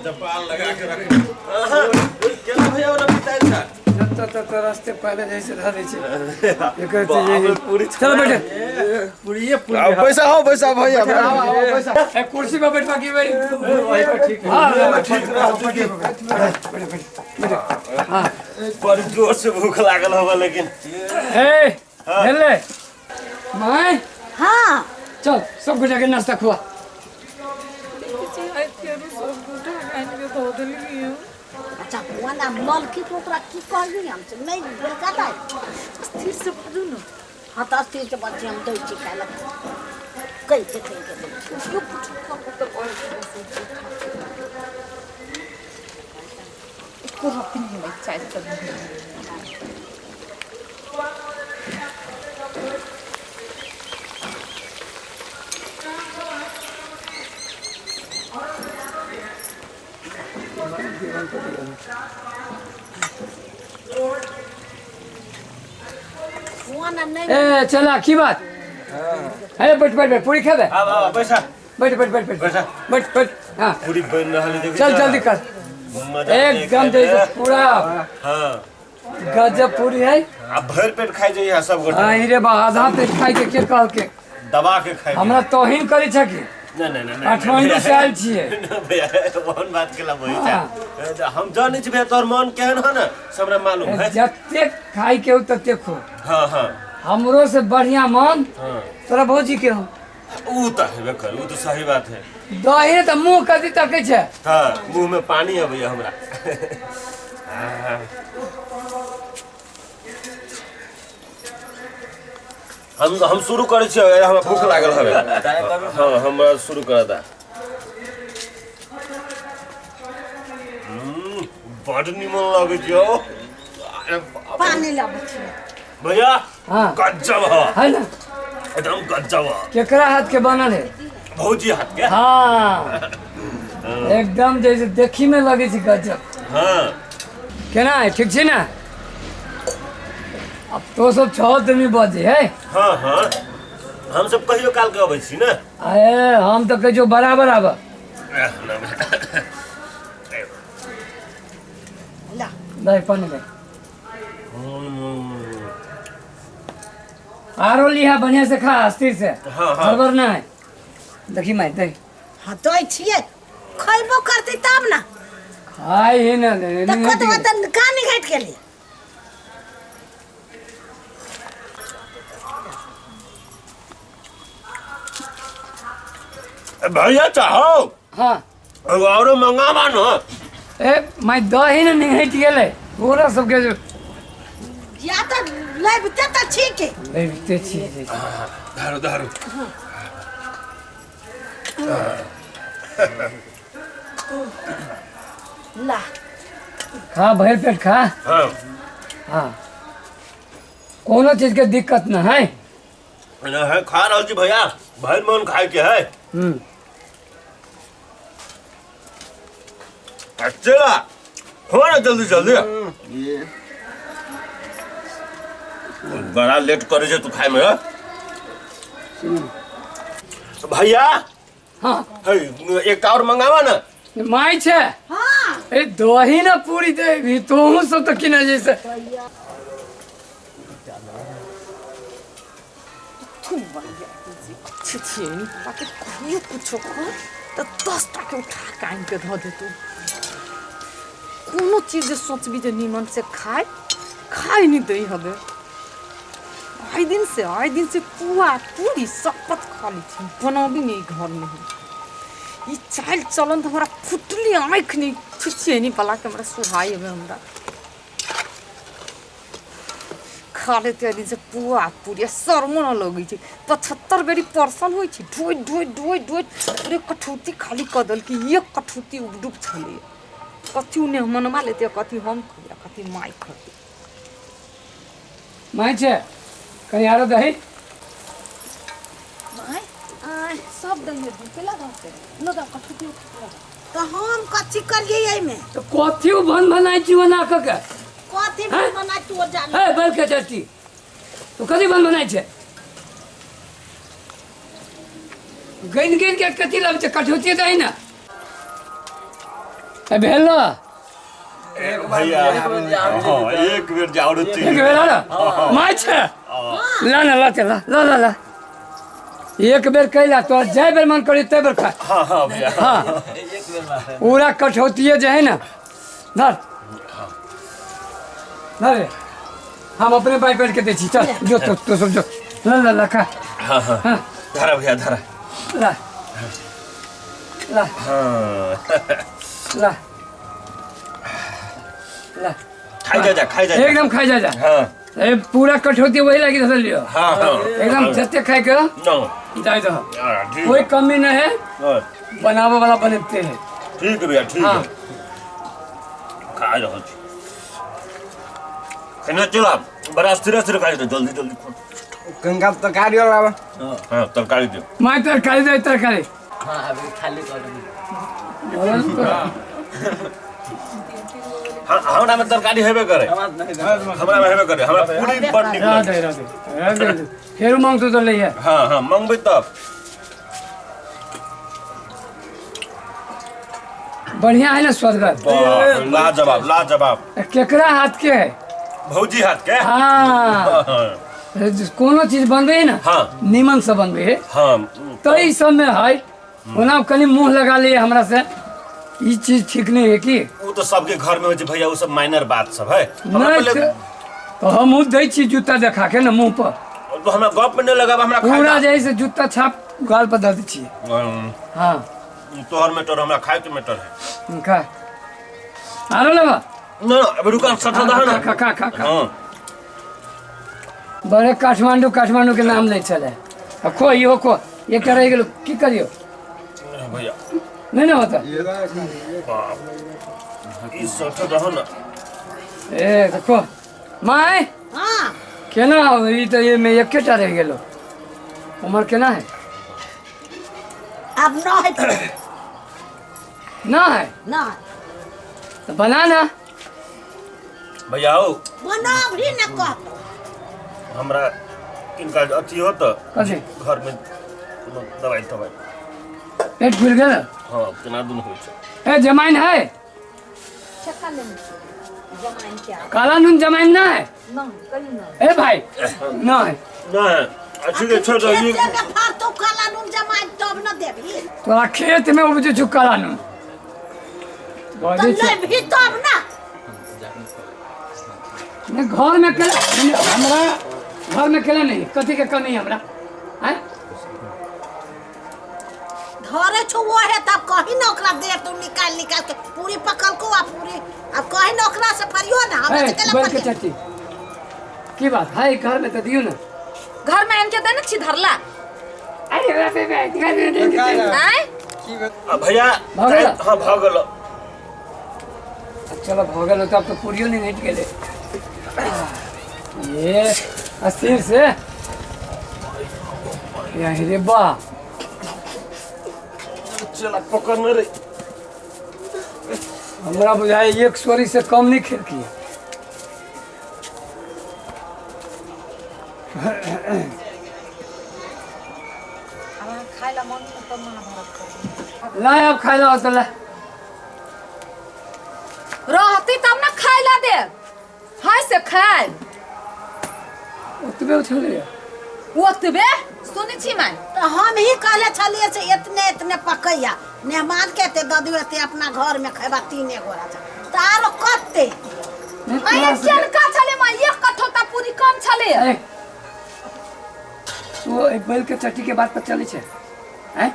जपाल लगा के रख केना भैया ओना पिताई छ। जतऽ ततऽ रस्ते पहिले जैसे धरै छै एकर बाप रे, पूरी। चल बैठे। पूरी पूरी। अब पैसा हो, पैसा भैया, पैसा। ए, कुर्सी पर बैठवा की भाई? वही पर ठीक है। हाँ, ठीक रह। बैठे बैठे बैठे, हाँ। बड़ी जोर से भूख लागल होगा लेकिन। ए हेले माय। हाँ। चल, सब गोटा के नाश्ता खुआ। अच्छा हुआ ना, मलकी के ओकरा की कहली हम से नहीं बोलका स्थिर से बाजू ने। हाँ, तऽ स्थिर से बच्चे हम दै छी खाय लए, कहि के कहि के दै छी। यो कुछ खाबो तऽ कहै छै एको रत्ती नहीं हमरा चाय सब नहीं। हुआ ना नहीं। ए चला, की बात है? बैठ बैठ बैठ, पूरी खेबे? आब आब, पैसा। बैठ बैठ बैठ बैठ। बैठा। बैठ बैठ, हाँ। पूरी बन रहल है, देखी। चल जल्दी कर। मजा आबै एकदम खाय जैसे में। पूरा। हाँ। गजब पूरी है। आ भरि पेट खाइ जइहे सब गोटा। हाँ रे बा, आधा पेट खाइ के के कहल के? दबा के खाइ। हमरा तोहिन करै छ की? नहीं नहीं नहीं। काठमांडू से आयल छियै। भैया, ओहन बात केला वही। हाँ। हम जानै छी भैया, तोहर मन केहन हो ने से हमरा मालूम है। जतेक खाइ के हो ततेक हो। हाँ हाँ। हमरो से बढ़िया मन हाँ तोरा भौजी के हो। ऊ तऽ हेबे कर, ऊ तऽ सही बात है। दही तऽ मुँह कथी तकै छै? हाँ, मुंह में पानी अबैया हमरा। हम शुरू करै छियै, हमरा भूख लागल हवे। हाँ, हमरा शुरू करा दा। बड निमन लगै छै हौ। अरे बाप रे। पानी लाबै छी। भैया। हाँ। गजब ह। है ना? एकदम गजब ह। केकरा हाथ के बनल है? भौजी हाथ के। हाँ, एकदम जैसे देखी में लगे छै गजब। हाँ। केना है, ठीक छै ना? अब तो सब छह आदमी बजे है। हाँ हाँ, हम सब कहियो काल के अबै छी ने। अरे, हम तऽ कहै छियौ बराबर आब। ला। लै पानी लै। आरो लिहा, बढ़िया से खा, स्थिर से। हाँ, हाँ। हड़बड़ ना है। देखी माय, देख। हाँ, दै छियै, खैबो करतै तब ने। खाइ ही ना। तऽ कतबा तऽ कानी घाटि गेलै। भैया चाहो? हाँ। एगो औरो मंगाबा न। ए माय, दही ने निघटि गेलै पूरा सबके जो। या तऽ लैबते तऽ ठीक है। लैबते छी जे। धारू धारू। ला। खा, भरि पेट खा। हाँ। हाँ, कोनो चीज के दिक्कत न है। न है, खा रहल छी भैया, भरि मन खाय के है। चला हो ना, जल्दी जल्दी। बड़ा लेट करे छै तू खाय में, हँ? भैया। हाँ। है, एकटा और मंगावा ना। माय छै? हाँ। ए दही ना पूरी दे भी, तोहू सब तऽ किने जैसे। छिछियनी ताकि कहियो कुछो कर तऽ 10 टा के उठा के आनि के धऽ देतौ। कोनो चीज जे सोचबी जे नीमन से खाय, खाय नहि दै हबे। आइ दिन से पुआ पूरी शपथ खा लै छी, बनाबी नहि घरमे हम। ई चालि चलन तऽ हमरा फुटली आँखि नहि, छिछियनी वाला के हमरा सोहाइ हबे। हमरा खा लेते आइ दिन से पुआ पूरी आ शर्मो न लगै छै। 75 बेरी परसल होइ छै, ढोइत ढोइत ढोइत ढोइत पूरे कठौती खाली कऽ देलकै। एक कठौती उबडुब छलैए। कथी उ मेहमनमा लेतै, कथी हम खबै, कथी माय खतै? माय छै, कनि आरो दही। माय आय, सब दही केला रहतै लगा कठौती लगा। तऽ हम कथी करियै एहिमे? तऽ कथी उ भन भनाइ छी ओना कऽ के? कथी हैं? बना तू जान। हे बैल के चट्टी, तू कथी भन भनाइ छै? गनि गनि के कथी लग छै कठौती दही ने ए भेल ना भैया हाँ, एक बेर जाओ रे एक बेर आरो माछ ला ना ला ला ला ला ला एक बेर कैला तो जाय बेर मन करी ते बेर खा। हाँ हाँ भैया। हाँ पूरा कठौतिए जे है ना धर धर रे। हम अपने बाइक बैठ के दै छी चल जो तो तो सब जो ला ला ला खा। हाँ हाँ हाँ धरा भैया धरा ला ला हाँ ला ला खाई जा जा खाई जा जा। एकदम खाई जा जा। हाँ ए पूरा कठौती वही लगी धर लियो हाँ हाँ एकदम जते खाए के नो जाए दो हाँ, ठीक कोई है। कमी नहीं है हाँ, बनावे वाला बनते हैं। ठीक है भैया ठीक हाँ। है खा रहल छी केना चला बड़ा स्थिर स्थिर खाई जल्दी जल्दी खो। गंगा तरकारी वाला हाँ तरकारी दियो मैं तरकारी दे तरकारी। हाँ अभी खाली कर दूँ। हाँ हमरा में तरकारी हेबे करे हमरा में हेबे करे हमरा पूरी बड़ निक राधे लगे। राधे राधे फेर मांगतो तो लइहे। हाँ हाँ मंगबै तब बढ़िया है ना स्वादगर। वाह, लाजवाब लाजवाब। केकरा हाथ के है? भौजी हाथ के। हाँ कोनो चीज बनबे है ना हाँ। नीमन से बनबे है हाँ तो ई सब में है ओना कनी मुंह लगा लिए हमरा से ई चीज ठीक नहीं है कि वो तो सबके घर में होइ छै भैया वो सब माइनर बात सब है हमरा नहीं पहिले तो हम दै छी जूता देखा के ना मुंह पर तो हमरा गप में नहीं लगाब हमरा खाए पूरा दा। जे है से जूता छाप गाल पर दऽ दै छियै। हाँ तोहर मैटर हमरा खाए के मैटर है खा आरो लेबा ना ना अभी रुका सठा दहा ना खा खा खा खा। हाँ बड़े काठमांडू काठमांडू के नाम नहीं चले अब खो इहो खो एक रहि गेलो की करियो भैया नहीं ना होता ई सठा दहा ना ए देखो my हाँ केना ई तो ये में एकेटा रहि गेलो उमर केना है अब न है ना है ना तो बना ना भैया आओ बना भी न कहतो हमरा इनका अथी हो तो कथी घर में कोनो दवाई तवाई पेट फूल गेल। हाँ केना दुन होइ छै ए जमाइन है चक्का लेने जमाइन क्या काला नून जमाइन ना है नहीं कहीं नहीं ए भाई ना है ना है ठीक है छोड़ दो ये खेते में फालतू काला नून जमाइन तब न देबी तोरा खेत में उपजै छौ काला नून तो बजै छै लेबही तब ना नहीं घर में केला हमरा घर में केला नहीं कथी के कमी है हमरा हैं धरे छौ वो है तब कहीं ना ओकरा दे तू निकाल निकाल के पूरी पकल को आ पूरी अब कहीं ना ओकरा से फरियो ना हमरा ए से केला बैल के फरियो चाची की बात है घर में तो दियो ना घर में आन के देने छी धरला अरे बाप रे बाप, घर में दे दे। आय आ, भैया भऽ गेल? हाँ भऽ गेल। चलो भऽ गेल तो अब तो पूरियो नहीं निट गेले ये अस्थिर से यही रे बा चला पकड़ने रे हमरा बुझाय एक सोरी से कम नहीं खेलकी अब अहाँ खाय ला मन तब महाभारत करू। ला अब खाय ला तो ला रहती तब ना खाय ला दे हाय से खाय ओतबे उछले ओतबे सुनै छी माय तो हम ही कहले छलिए से इतने इतने पकैया मेहमान के एते दऽ दियौ एते अपना घर में खैबा तीने गोरा छ तऽ आरो कते अरे केनका छले माय एक कठौता पूरी कम छले। ए तू ए बैल के चट्टी के बात पर चली छे हैं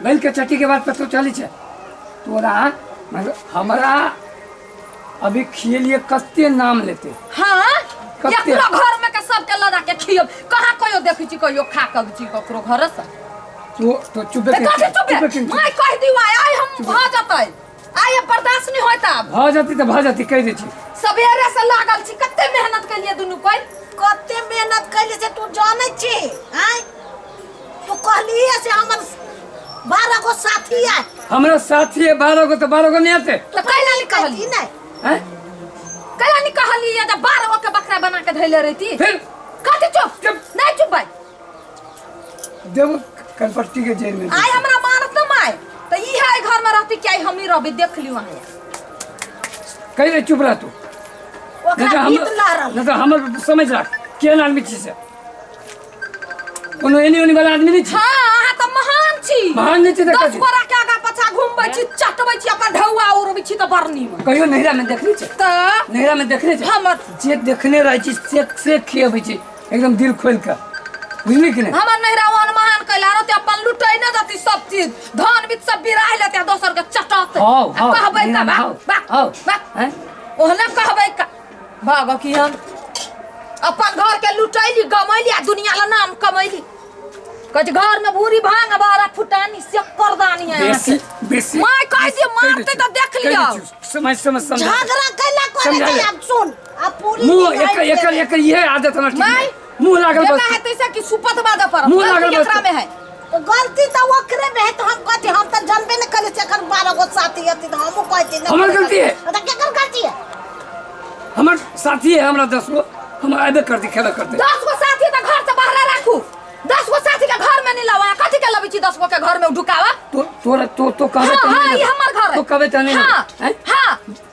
बैल के चट्टी के बात पर तू चली छे तोरा मतलब हमरा अभी खियलिए कते नाम लेते हाँ कते? एकरो घर में के सबके लदा के खियब कहाँ कहियो देखै छी कहियो खा के छी ककरो घर से तू तो चुपे ए, कथी चुपे के माय कह दियो आइ आइ हम भऽ जतै आइ अब बर्दाश्त नहीं होइत आब भऽ जती तऽ भऽ जती कहि दै छी सवेरे से लागल छी कते मेहनत केलिए दुनू कोइ कते मेहनत कैले से तू जानै छी आँय तू कहलिए से हमर 12 गो साथी आय हमरा साथी है 12 गो तो 12 गो नहीं आते तऽ कैला नहीं कहली कहली नहीं हैं कैला नहीं कहली जे 12 गो के बकरा बना के धैले रहती फिर कथी चुप चुप। नहीं चुप भाई देव कनपट्टी के जेल में। आइ हमरा मारत न माय त ई है घर में रहती कि आइ हमही रहबै, देख लियौ अहाँ। कहि रे चुप रह तू, नहीं ओकरा तो हम गीत लहरल। नहीं तो हमर समझ रख केहन आदमी छी से, कोनो एनी ओनी वाला आदमी नहीं छी। हाँ, अहाँ तऽ महान छी। महान नहीं छी तऽ 10 कथी? गोरा के आगा पाछा घुमबै छी, चटबै छी, अपन ढौआ उड़बै छी तऽ बड़ नीमन। कहियो नैहरा में देखने छै? तऽ नैहरा में देखने छै? हमर जे देखने रहै छी से खियबै छी एकदम दिल खोलि कऽ, बुझली कि नहि? हमर नैहरा ओहन महान कैला रहतै, अपन लुटै नहि देतै सब चीज, धन बीत सब बिराहि लेतै आ दोसर के चटतै। हौ, आ हौ, कहबै नैहरा का में हौ, बाक, हौ, बाक, हैं? ओहने कहबै का भागो कि हम अपन घर के लुटैली गमैली आ दुनिया ला नाम कमैली। कहै छै घर में भूरी भांग बारा फुटानी से करदानी है। बेसी बेसी माय कहै छै मारतै तऽ देख कहि दै लियौ। छियौ, समझ समझ समझ झगड़ा कैला करे समझा छै ले। आब सुन, आब पूरी मुँह दिन एकर राति एकर एकर इहे आदत हमरा ठीक माय, नहीं। मुँह लागल बेटा बस। हेतै से कि सुपत बाजऽ पड़त। मुँह गलती लागल बस। एकरा में है। तो गलती तो ओकरे में है, तो हम कहती हम तो जानबे न करे से एकर 12 गो साथी हती तो हमहूँ कहती न। हमर गलती है? तो केकर गलती है? हमर साथी है हमरा 10 गो, हम आबे करती खेबे करते। 10 गो साथी तऽ घर से बाहर राखू, 10 गो साथी के घर में नहीं लावा, कथी के लबै छी 10 गो के घर में ढुकावा? तो तोरा तो कहबे हाँ, त नहीं हाँ, लेबै। ई हमर घर है। तो कहबे त नहीं लेबै। हाँ, हैं? हाँ।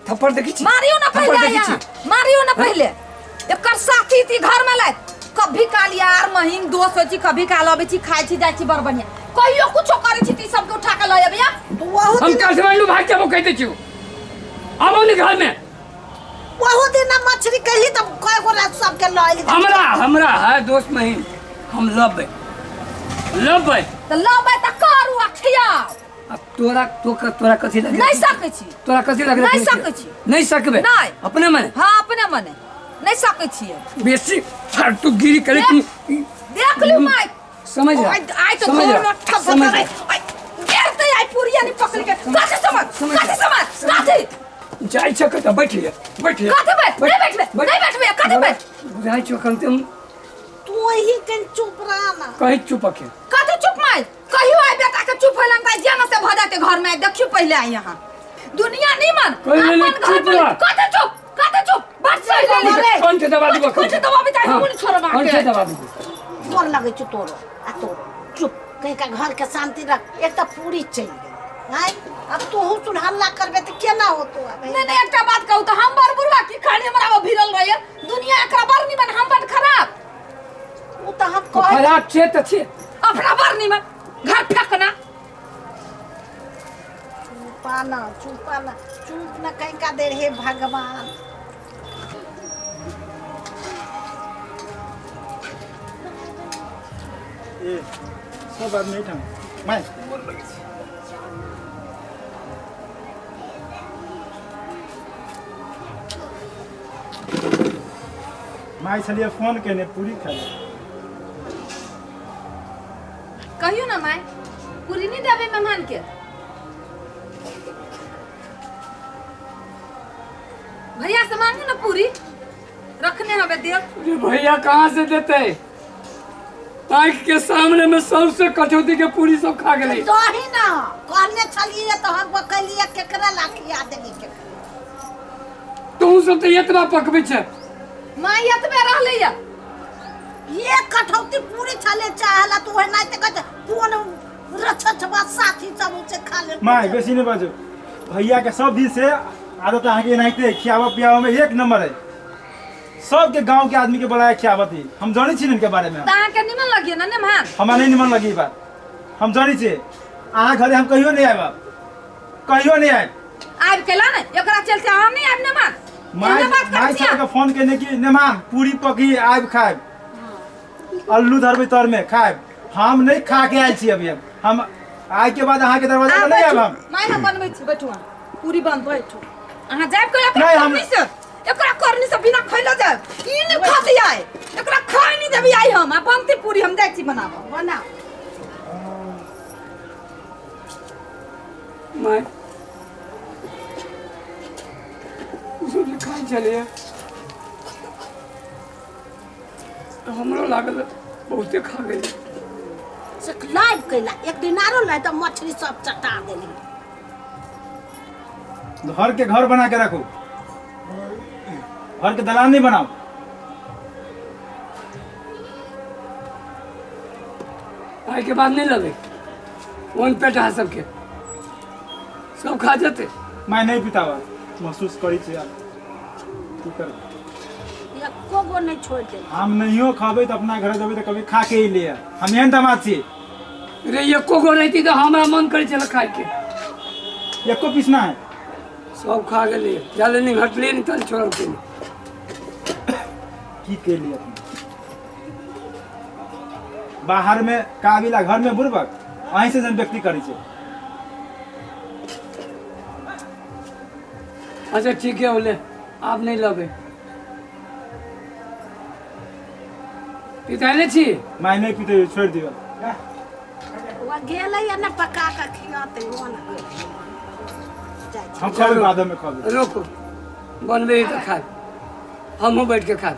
थप्पड़ देखै छी? मारियो ना थप्पड़ पहिले देखै यहाँ। छी? मारियो ना पहिले। एकर साथी ती घर में लायत। कभी काल यार महीन दोस्त होइ छी, कभी काल अबै छी, खाइ छी, जाइ छी, बड़ बढ़िया। कहियो कुछो करै छी त ई सबके उठा के लऽ अबैया। तो वहु हम दिन काठमांडू भाग जाबो कहि दै छियौ। आबो ने घर में। वहु दिन ना मछली कही तब कय गो रात सबके लऽ अयली। हमरा हमरा है दोस्त महीन, हम लबे लबे। तऽ लबै तऽ करू आ खियाउ। अब तोरा तो तोरा कथी लगे? नहीं सकै छी। तोरा कथी लगे? नहीं सकै छी। नहीं सकबे? नहीं। अपने मने? हाँ, अपने मने नहीं सकै छियै। बेसी फालतू गिरी करे की देख लियौ माय। समझ जा। आइ आइ तऽ समझ घर जा। में ठप समझ करे। जा। आइ गिरतै आइ पुरिया नहीं पकड़ के। कथी समझ? समझ कथी जा। समझ? कथी? जाइ छ कतऽ? बैठिए बैठिए। कथी बैठ? नहीं बैठबे, नहीं बैठबे, कथी बैठ? बुझाइ छौ कंते तू ही कन चुप रह ना। कहीं चुप अखे। कथी चुप माय? कहियो आइ बेटा के चुप होइलन त जेना से भ जाते घर में। देखियो पहिले आइ यहाँ दुनिया नहीं मान। कहि लेली अपन घर चुप में रह। कथी चुप? कथी चुप? बस सही लेली। कंठ दबा दिबो। कंठ दबाबी त हमहूँ नहीं छोड़ब कंठ अहाँके। दबा दिबो। गोर लगै छौ तोरो आ तोरो। चुप कहीं का घर के शांति रख। एक तऽ पूरी चलि गेल आँय, अब तोहू सुन हल्ला करबे तऽ केना होतो आब? नहीं नहीं, एकटा बात कहू तऽ हम बड़ बुढ़वा की खाली हमरा पर भिड़ल रहैया। दुनिया एकरा बड़ निमन, हम बड़ खराब। ओ तऽ हम तो कहै खराब छे तऽ छे। अपना बड़ निमन घर फेकना। चुपा ना, चुपा ना, चुप ना कहीं का देर। हे भगवान, ए सब आदमी एहिठाम माय। माय छलियै फोन केने पूरी खाइ लए। कहियो ना माय, पूरी नहीं देबै मेहमान के? भैया से मांगू ना पूरी, रखने हमें देव। अरे भैया कहाँ से देते? आँख के सामने में सबसे कटौती के पूरी सब खा गेली। दही ना कहने छलियै तऽ हम पकलियै केकरा ला खिया देली केकरा। तू सब तऽ एतबा पकबै छै। माय एतबे रहलै या। ये कटौती पूरी छले चाहला तू ओहिना ते कहै कोन रछछबा साथी सब उसे खा ले। माय बेसी नहीं बाजू, भैया के सब दिन से आदत अहाँके एनाहिते खियाबऽ पियाबऽ में एक नंबर है। सबके गांव के आदमी के बोलाया खियाबत ही। हम जानै छी इनके बारे में। तऽ अहाँके निमन लगिए ना मेहमान? हमरा नहीं निमन लगी बात, हम जानै छी। अहाँ घरे हम कहियो नहीं आयब, कहियो नहीं आयब। आबि केला ने एकरा चलते अहाँ नहीं आयब मेहमान? माय एहने बात करै माय छी सबके फोन केने कि नेमान पूरी पकी आबि खायब, अल्लू धरबै तर में खायब। हम नहीं खा के आयल छी अभी। हम आइ के बाद अहाँके दरवाजा पर नहीं आयब हम। माय हम बनबै छी, बैठू अहाँ, पूरी बन बैठू अहाँ। जायब के एकरा नहीं, हम- करनी से, एकरा करनी से बिना खैले जायब। ई नहीं खाती आइ, एकरा खाय नहीं देबी आइ हम। आ बनती पूरी, हम जाइ छी बनाबऽ। बनाओ। माय उ सब जे खाइ छलैए तऽ हमरो लागल बहुते खा गेलै। से लाइव कैला एक दिन आरो लाइ तऽ मछली सब चटा देली। घर के घर बना के रखो, घर के दलान नहीं बनाओ। आइके बाद नहि लेबै। ओहन पेट अहाँ सबके, सब खा जेतै। माय नहि पितावा महसूस करै छी आब की करबै। एको गो नहि छोड़ि देल। हम नहियो खबै तऽ अपना घर जेबै तऽ कभी खा के ही लिए, हम एहन दामाद छी। रे एको गो रहिती तऽ हमरा मन करै छलै खायके। एको पीस ना है। सब खा गेलियै, जाले नहि घटलियै नहि तल छोड़लकै नहि। की केलियै अपने? बाहर में काबिल आ घर में बुड़बक, अहीं से जन व्यक्ति करै छै। अच्छा ठीक है, बोले आप नहीं लेबै। पिताले छी? माय नहि पीते, छोड़ि दियौ। ओ गेलै ने पका कऽ खियातै, ओ ने जाइ छै। हम खबै, बादमे खबै। रोको, बनबै तऽ खाय, हमहूँ बैठ के खाय।